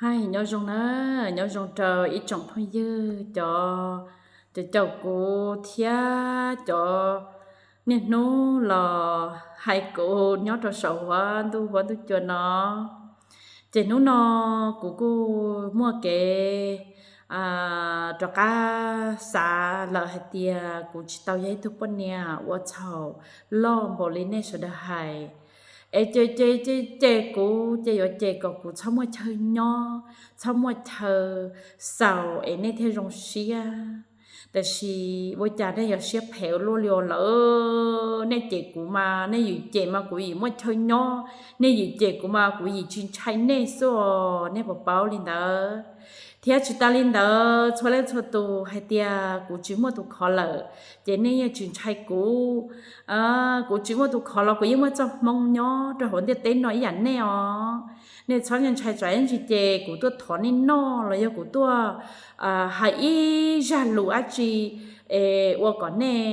Hais nyob zoo na, nyob zoo rau ib tsoom phooj ywg cov, cov caum kuv thiab cov niaj hnub los hais kuv nyob rau saum huab ntuj huab ntuj cua no. Ces hnub no kuv kuj muaj kev rov qab xav lawm hais tias kuv tsis tau yog ib tug poj niam ua txhaum loj npaum li nej sawv daws hais. Es ces, ces, ces kuv ces yuav ces kom kuv txhob muaj chaw nyob, txhob muaj chaw xaus es nej thiaj zoo siab. Tab sis ua cas nej yuav siab phem ua luaj li lawm? Nej cem kuv mas nej yim cem mas kuv yim muaj chaw nyob, nej yim cem kuv mas kuv yim tsis ntshai nej xwb os, nej puas paub li ntawd? Thiab tsis tas li ntawd, txhua leej txhua tus hais tias kuv tsis muaj tus khov lawm, ces nej yeej tsis ntshai kuv. Kuv tsis muaj tus khov los kuv yeej muaj txoj hmoo nyob rau hauv ntiaj teb no ib yam nej os. Nej txhob ntshai tsam ib ntsis ces kuv tuaj thov nej noj los yog kuv tuaj hais ib zaj lus dab tsi es ua kom nej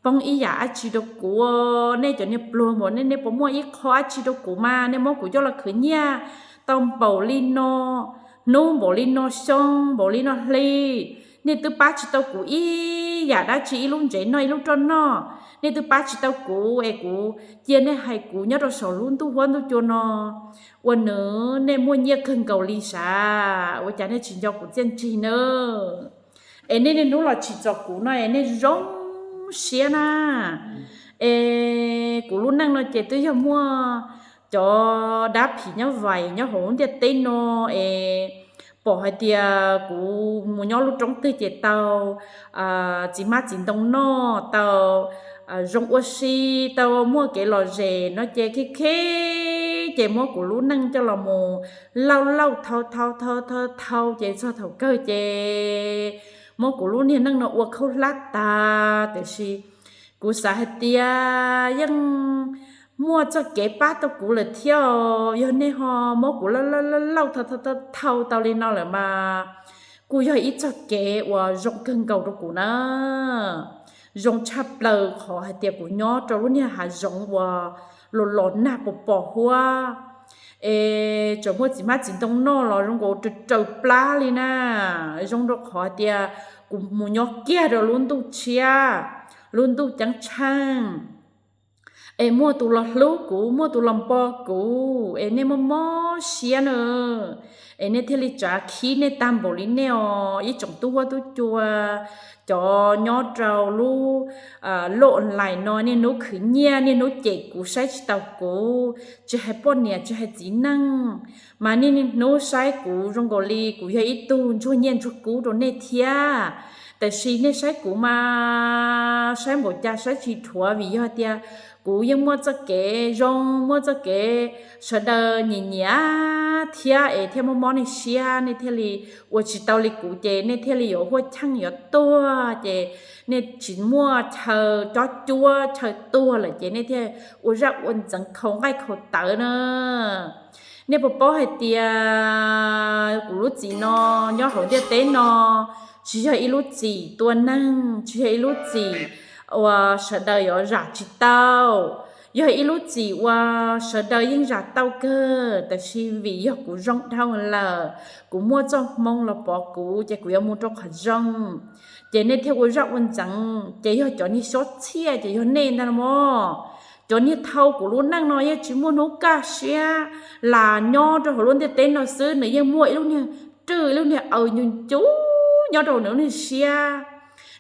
poob ib yam dab tsi rau kuv. Nej cov niag pluag npaum nej, nej puas muaj ib qho dab tsi rau kuv mas nej muab kuv coj los khwv nyiaj tau npaum li no hnub, npaum li no xyoo, npaum li no hli, nej twb pab tsis tau kuv ib yam dab tsi, ib lub ntsev noj ib lub roj noj, nej twb pab tsis tau kuv es kuv cia nej hais kuv nyob rau saum lub ntuj huab ntuj cua no ua nws, nej muaj nyiaj kawg nkaus li sav, ua cas nej tsis nco kuv txiaj ntsig na? Es nej niaj hnub los tsim txom kuv no es nej zoo siab na. Es kuv lub neej no ces twb yog muaj cov dab phim nyuj vais nyob hauv lub ntiaj teb no es pom hais tias kuv mus nyob lub roob twg ces tau txiv hmab txiv ntoo noj, tau zoo ua si, tau muaj kev lom zem no ces khib khib ces muab kuv lub neej coj los mus lauj lauj thau thau thau thau thau ces txog thaum kawg ces muab kuv lub niag neej no ua khaub hlab tas. Tiam sis kuv xav hais tias yeej muaj txoj kev pab tau kuv lawm thiab. Yog nej ho muab kuv lauj lauj lauj lauj thau thau thau thau tau li no lawm mas kuj yog ib txoj kev uas zoo kawg nkaus rau kuv na. Zoo tshaj plaws qhov hais tias kuv nyob rau lub niag hav zoov uas los los nag pos pos huab es tseem muaj txiv hmab txiv ntoo noj los zoo nkaus raws raws plab li na. Zoo rau qhov hais tias kuv mus nyob kiag rau lub ntuj tshiab, lub ntuj ceeb tsheej es muaj tus los hlub kuv, muaj tus los npo kuv es nej mob mob siab na. Es nej thiaj li tsav khib nej tag npaum li nej os ib tsoom tub huab tub cua, cov nyob rau lub loj online no, niaj hnub khwv nyiaj, niaj hnub cem kuv, saib tsis taus kuv, tsis hais poj niam tsis hais txiv neej, mas niaj niaj hnub saib kuv zoo nkaus li kuv yog ib tug ntsuag nyiaj ntsuag kub rau nej thiab. Tab sis nej saib kuv mas saib npaum cas saib tsis dhuav vim yog tias kuv yeej muaj txoj kev zoo, muaj txoj kev sawv daws nyiam nyiam thiab es thiaj mob mob nej siab, nej thiaj li ua tsis tau li kuv ces nej thiaj li yuav huaj cheej yuav tuag ces nej tsis muaj chaw cob cuab chaw tuag lawm ces nej thiaj ua zaj ua ntxeev khau nqaij khau tawv na. Nej puas paub hais tias kuv lub txim no nyob hauv ntiaj teb no tsis yog ib lub txim tua neeg, tsis yog ib lub txim uas sawv daws yuav zam tsis tau, yog ib lub txim uas sawv daws yeej zam tau kawg, tab sis vim yog kuv zoo dhau lawm, kuv muaj txoj hmoo los pov kuv ces kuv yuav mus rau qhov zoo, ces nej thiaj ua zaj ua ntxeev. Ces yog cov niag xob txhiaj ces yog nej ntag mog. Cov niag thau kuv lub neej no yeej tsis muaj hnub kaj siab, lam nyob rau hauv lub ntiaj teb no xwb nws yeej muaj ib lub niag rwj ib lub niag aws ncu ncu nyob rau nws lub niag siab.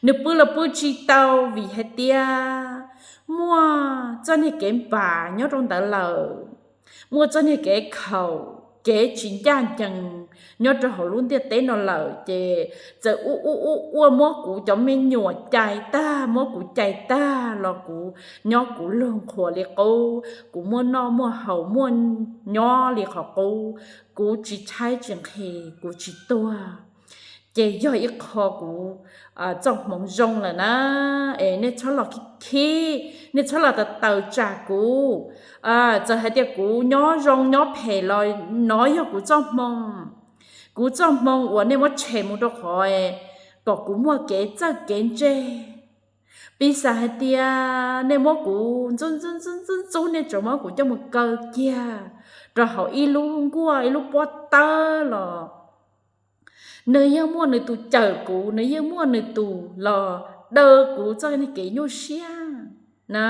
Nws pw los pw tsis tau vim hais tias muaj txoj niag kev npam nyob rau ntawd lawm, muaj txoj niag kev khaum kev tsis ncaj ncees nyob rau hauv lub ntiaj teb no lawm ces txawm ua ua ua ua muab kuv cov me nyuam cais tag, muab kuv cais tag los kuv nyob kuv luag nqhuas li qub, kuv muaj noj muaj haus muaj nyob li qhov qub, kuv tsis tshaib tsis nqhis, kuv tsis tuag. Ces yog ib qho kuv txoj hmoov zoo lawm na. Es nej txhob los khib khib, nej txhob los taws taws tsam kuv. Txawm hais tias kuv nyob zoo nyob phem los nov yog kuv txoj hmoo, kuv txoj hmoo uas nej muab tshem mus rau qhov kom kuv muaj kev txawj kev ntse. Piv xam hais tias nej muab kuv ntxub ntxub ntxub ntxub, nej tsuas muab kuv coj mus kaw kiag rau hauv ib lub nkuaj ib lub pob tawb los nws yeej muaj nws tus cawm kuv, nws yeej muaj nws tus los daws kuv txoj kev nyuaj siab na.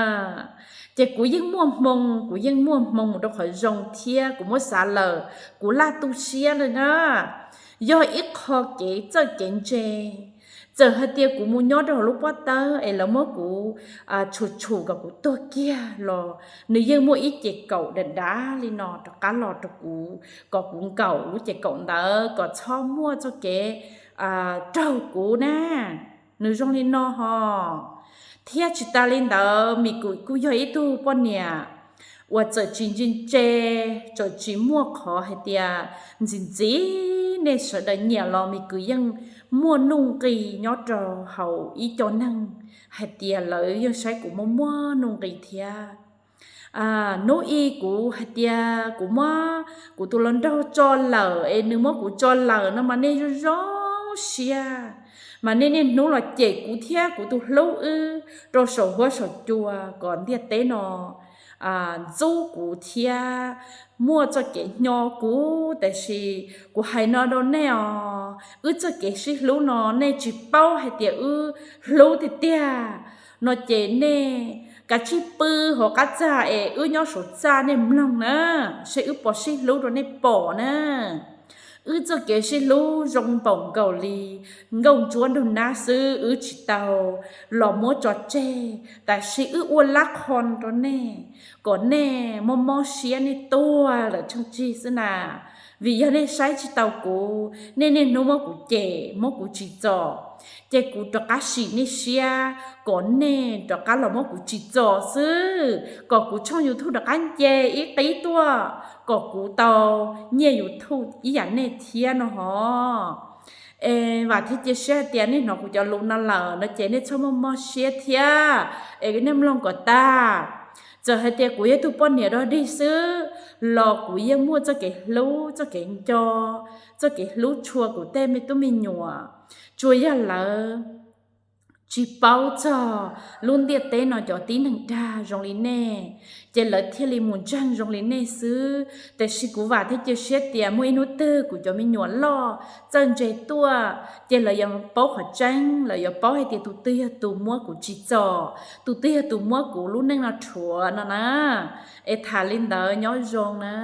Ces kuv yeej muaj hmoo, kuv yeej muaj hmoo mus rau qhov zoo thiab kuv muab xav lawm kuv laj tu siab li na. Yog ib qho kev txawj kev ntse. Txawm hais tias kuv mus nyob rau hauv lub pob tawb es lawv muab kuv tshum tshum kom kuv tuag kiag los nws yeej muaj ib ces kaum dav dav li no rov qab los rau kuv kom kuv nkaum lub ces kaum ntawd kom txhob muaj txoj kev raug kuv na. Nws zoo li no hos. Thiab tsis tas li ntawd, Mim Kwm kuj yog ib tug poj niam uas txawm tsis ntse ntse, txawm tsis muaj qhov hais tias ntxim ntxim nej sawv daws nyiam los Mim Kwm yeej muaj nuj nqis nyob rau hauv ib co neeg hais tias lawv yeej saib kuv muaj muaj nuj nqis thiab. Hnub ib kuv hais tias kuv muab kuv tus hluas nraug tso lawm es nws muab kuv tso lawm no mas nej zoo zoo siab, mas nej niaj hnub los cem kuv thiab kuv tus hlub wb rau saum huab saum cua kom ntiaj teb no ntxub kuv thiab muaj txoj kev hnyo kuv. Tiam sis kuv hais no rau nej os, wb txoj kev sib hlub no nej tsis paub hais tias wb hlub tiag tiag no ces nej kav tsij pw hauv qab txaj es wb nyob saum txaj nej mloog na, seb wb puas sib hlub rau nej pom na. Wb txoj kev sib hlub zoo npaum nkaus li nkauj ntsuab nraug nab xwb, wb tsis tau los muab tso tseg, tab sis wb ua lab qho rau nej kom nej mob mob siab nej tuag lawm tsheej tsig xwb na. Vim yog nej saib tsis taus kuv, nej niaj hnub muab kuv cem muab kuv tsim txom, ces kuv rov qab sim nej siab kom nej rov qab los muab kuv tsim txom xwb, kom kuv tshooj YouTube rov qab nce ib qib tuaj, kom kuv tau nyiaj YouTube ib yam nej thiab no hos. Es vam thiab cia siab hais tias nej hnov kuv cov lus no lawm no ces nej txhob muaj mob siab thiab, es nej mloog kom tag. Txawm hais tias kuv yog ib tug poj niam dog dig xwb los kuv yeej muaj txoj kev hlub txoj kev nco, txoj kev hlub tshua kuv tej me tub me nyuam. Tsuas yog lawv tsis paub txog lub ntiaj teb no cov tib neeg dag zoo li nej, ces lawv thiaj li mus ntseeg zoo li nej xwb. Tiam sis kuv vam thiab cia siab tias muaj ib hnub twg kuv cov me nyuam loj txawj ntse tuaj, ces lawv yuav paub qhov tseeb, lawv yuav paub hais tias tus twg yog tus muab kuv tsim txom, tus twg yog tus muab kuv lub neej no rhuav no na. Es tham li ntawd nyob zoo na.